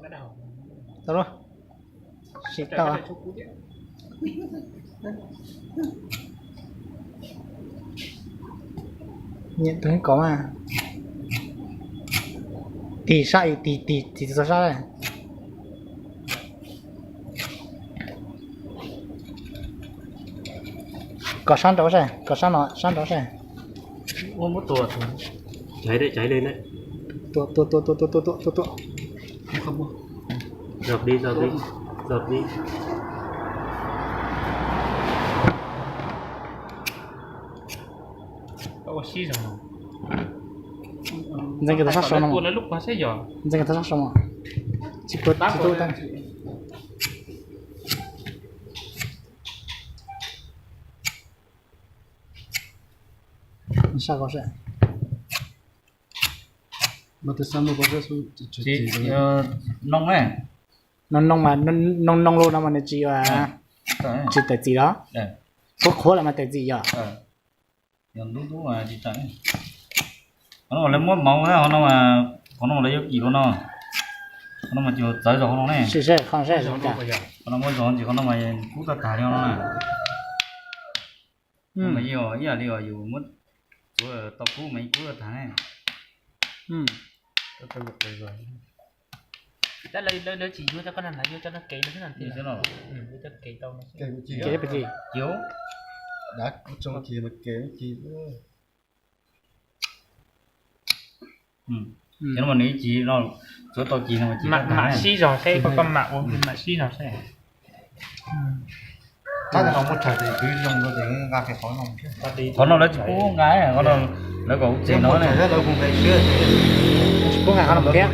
Tau lawm. Sim tau. Nyiam tus hib kom mas. Tig sab, tig tig tig txog sab. Kom sab nraud seb, kom sab no sab nraud seb. Ua muab tua, caiv caiv li na. Tua tua tua tua tua tua tua tua tua. Dọc đi, dọc đi, dọc đi. Ntxeev kiag tau sab saud no. Ntxeev kiag tau sab saud no. Tsis puas tsis tau tag. Sab ko seb. Noo ne, noo noo mas, noo noo lus no mas nws tsis, tsis tawm txim los? Qhuav qhuav lawm mas tawm txim yom? Qhov no lawv muab mauv, qhov no, qhov no lawv yuav kim rau no. Qhov no mas tsis txawv zog qhov no ne. Qhov no muab zog ntsis qhov no mas kub tag tag li no na. Mas yeej ib yam li yus muab txuav tau kub mas yeej kub tag tag ne. Tab lawv tsis yuav cov ko na, yuav cov no kev no xwb no. Yuav cov kev tau no xwb. Kev pes tsawg? Dav kuv tsoo ces mas kev ces. Ces no mas nws ib cig no, tsuav tau cig no mas cig mam sib zog seb, koj mam ua mam sib zog seb. Qhov no lawv tsis pub nqa, lawv kom ua tsev no. Tsis pub nqa qhov no thiab.